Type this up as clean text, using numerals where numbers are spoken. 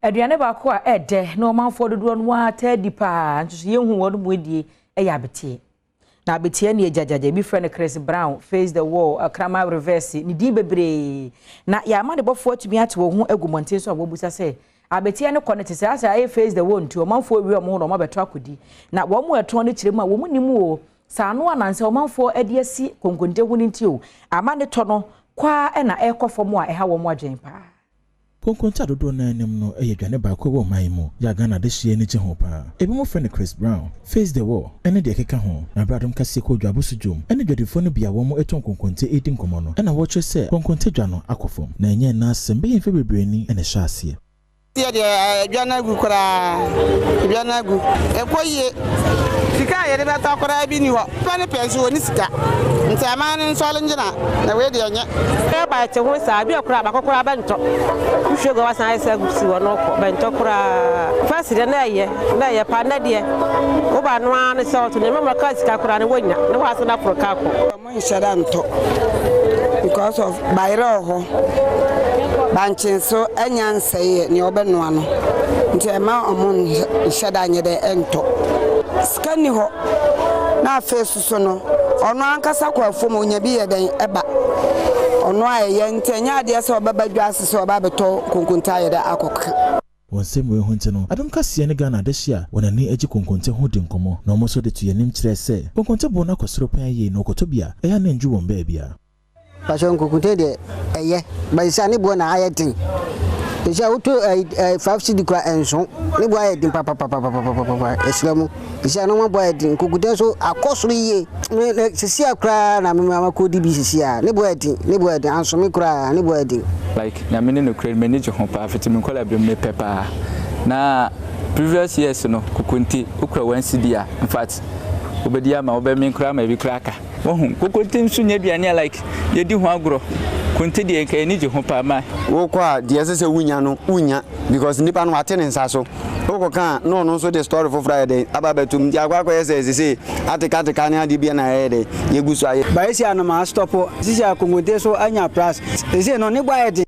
Aduane baako a ɛdɛ na ɔmanfoɔ dodoɔ no ara taa di paa nso so yɛnhu wɔn mu adie yɛ abeteɛ. Na abeteɛ ne agyagyagyɛ, ebi frɛ no Chris Brown, Face the Wall, Kraman Reverse, ne din bebree. Na yɛn amanebɔfoɔ atumi ate wɔn ho agu mmɔnten so a wɔbusa sɛ abeteɛ no kɔ no te sɛ asɛ ayɛ Face the Wall nti ɔmanfoɔ awie wɔn ho na wɔn abɛtɔ akɔdi. Na wɔn mu ɛtɔn no kyerɛ mu a wɔn nim o, sɛ ano anansɛ ɔmanfoɔ de asi konkonte ho no nti o, ama ne tɔ no kɔ ara na ɛrekɔ fam a ɛha wɔn adwene paa. Konkonte a dodoɔ no ara nim no yɛ aduane baako a ɛwɔ ɔman yi mu yɛ a Ghana adehyeɛ ani gye ho pa ara. Ebinom frɛ no Chris Brown, Face the Wall, ne deɛ ɛkeka ho. Na berɛ a Adom Kaseɛ kɔɔ Dwaboso dwom ne dwadifoɔ no bi a wɔtɔn konkonte redi nkɔmmɔ no, ɛna wɔkyerɛ sɛ konkonte dwa no akɔ fam. Na ɛnyɛ nnɛ asɛm, bɛyɛ mfeɛ bebree ni na ɛhyɛɛ aseɛ. Yɛ deɛ adwa no agu koraa, adwa no agu. Ɛkɔ yie. Sika a yɛde bɛtɔ koraa bi nni hɔ. Nipa no pɛ nso wɔnni sika. Nti aman no nsɔre ngyina na wei deɛ nyɛ. Yɛ ba ɛte ho saa, bi wɔ koraa baako koraa bɛntɔ. Wo hwie gu a wasan ayɛ sɛ si hɔ na ɔkɔ, bɛntɔ koraa. First deɛ na ɛyɛ, na ɛyɛ paa, nnɛ deɛ wo ba no ara ne sɛ ɔto nneɛma mu ɔka sika koraa no wonya, na wasan aforo kaa kɔ. Ɔmo nhyɛ da ntɔ because of bayerɛ wɔ hɔ, bankye nso anya nsɛeɛ nea ɔbɛnoa no nti ɛma ɔmo nhyɛ da nyɛ dɛ ɛntɔ. Sika nni hɔ na afei soso no ɔno ankasa kɔ afuom ɔnya bi yɛ dɛn ɛba ɔno a ɛyɛ nti ɛnyɛ adeɛ sɛ ɔbɛba dwa ase sɛ ɔba abɛtɔ konkonte ayɛ dɛ akɔka. Wɔ nsɛm wei ho nti no, Adom Kaseɛ ne Ghana adehye a wɔn ani gye konkonte ho di nkɔmmɔ, na wɔn nso de to yɛn anim kyerɛɛ sɛ konkonte boɔ no akɔ soro paa yie na wɔkɔtɔ bi a, ɛyɛ a na ɛnduru wɔn baabi a. Pakyɛ nkonkonte deɛ ɛyɛ but sisi a ne boɔ na ayɛ den sisi a wotɔ ɛyi ɛyi 5 cedi kura ɛnso ne boɔ ayɛ den papapapapapapa ɛsrɛ mo sisi a nneɛma boɔ ayɛ den nkonkonte nso akɔ soro yie me me sisi a koraa na me ma kɔ di bi sisi a ne boɔ ayɛ den ne boɔ ayɛ den anso me koraa ne boɔ ayɛ den. Like Nyame ne nokorɛ no m'ani gye ho paa fiti me nkwadaa berɛ mu mepɛ paa na previous years no kokonte wokura 1 cedi a, infact wobɛdi ama wobɛmen koraa ma ebi koraa aka. Wahu kokonte nso nyɛ aduane a like yɛdi ho agorɔ. Konte deɛ nka yɛni gye ho paa ma. Wokɔ a deɛ ɛsɛ sɛ wonya no wonnya because nipa no wate ne nsa so. Wokɔka a na ɔno nso de story foforɔ ayɛ dɛn aba abɛtom nti akɔ akɔyɛ sɛ sesei atekateka ne adeɛ bi na ɛyɛ dɛn yɛgu so ayɛ. Ba esi a no ma stop sisi a konkonte so anya price sese no ne bo ayɛ den.